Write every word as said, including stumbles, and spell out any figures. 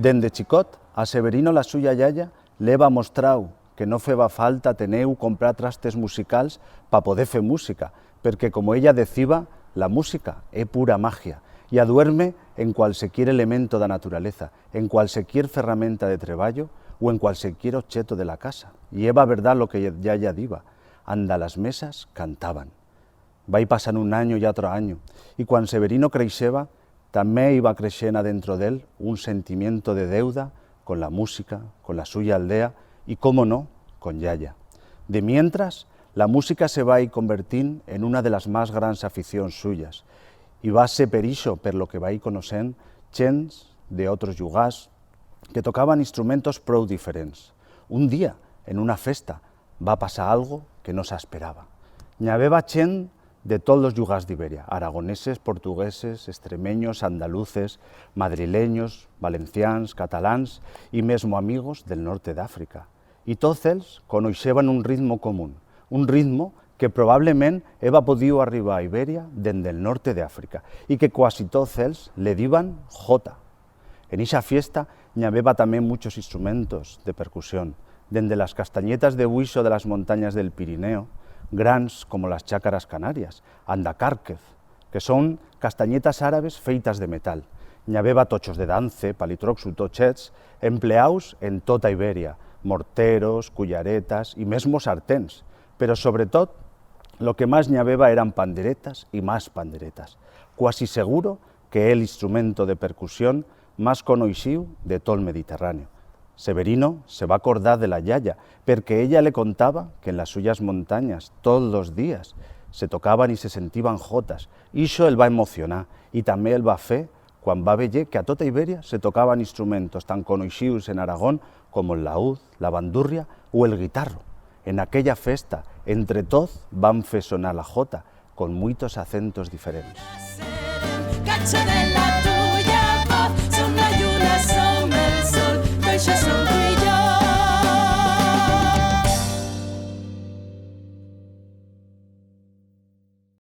Dende chicot, a Severino la suya yaya l'heba mostrau que no feba falta tener u comprar trastes musicals pa poder fer música, perque, como ella deciba, la música é pura magia y aduerme en cualsequier elemento d'a naturaleza, en cualsequier ferramenta de treballo u en cualsequier obcheto de la casa. Y heba verdat lo que yaya diba, anda las mesas cantaban. Va ir pasand un anyo y atro anyo, y cuan Severino creixeba, tamé iba creixent adentro d'él un sentimiento de deuda con la música, con la suya aldea y, cómo no, con yaya. De mientras, la música se va ir convertint en una de las mas grans aficions suyas, y va ser per ixo per lo que va ir conocent chents de otros llugars que tocaban instrumentos prou diferents. Un día, en una festa, va pasar algo que no s'asperaba. N'i habeba chent de tots los llugars d'Iberia, aragoneses, portugueses, extremenyos, andaluces, madrilenyos, valencians, catalans y mesmo amigos del norte d'Africa. Y tots ells conoixeban un ritmo común, un ritmo que probablement heba podiu arribar a Iberia dende el norte d'Africa y que cuasi tots ells le diban jota. En ixa fiesta n'i habeba tamé muchos instrumentos de percusión, dende las castanyetas de buixo de las montanyas del Pirineo, grans como las chacaras canarias, anda cárquez, que son castanyetas arabes feitas de metal. N'i habeba tochos de dance, palitrocs u tochets, empleaus en tota Iberia, morteros, cullaretas y mesmo sartens, pero, sobre tot, lo que mas n'i habeba eran panderetas y mas panderetas. Cuasi seguro que é l'instrumento de percusión mas conoixiu de tot el Mediterraneo. Severino se va acordar de la yaya, perque ella le contaba que en las suyas montanyas tots los días se tocaban y se sentiban jotas. Ixo el va emocionar y tamé el va fer cuan va veyer que a tota Iberia se tocaban instrumentos tan conoixius en Aragón como el laúd, la bandurria u el guitarro. En aquella festa, entre tots, van fer sonar la jota con muitos acentos diferents.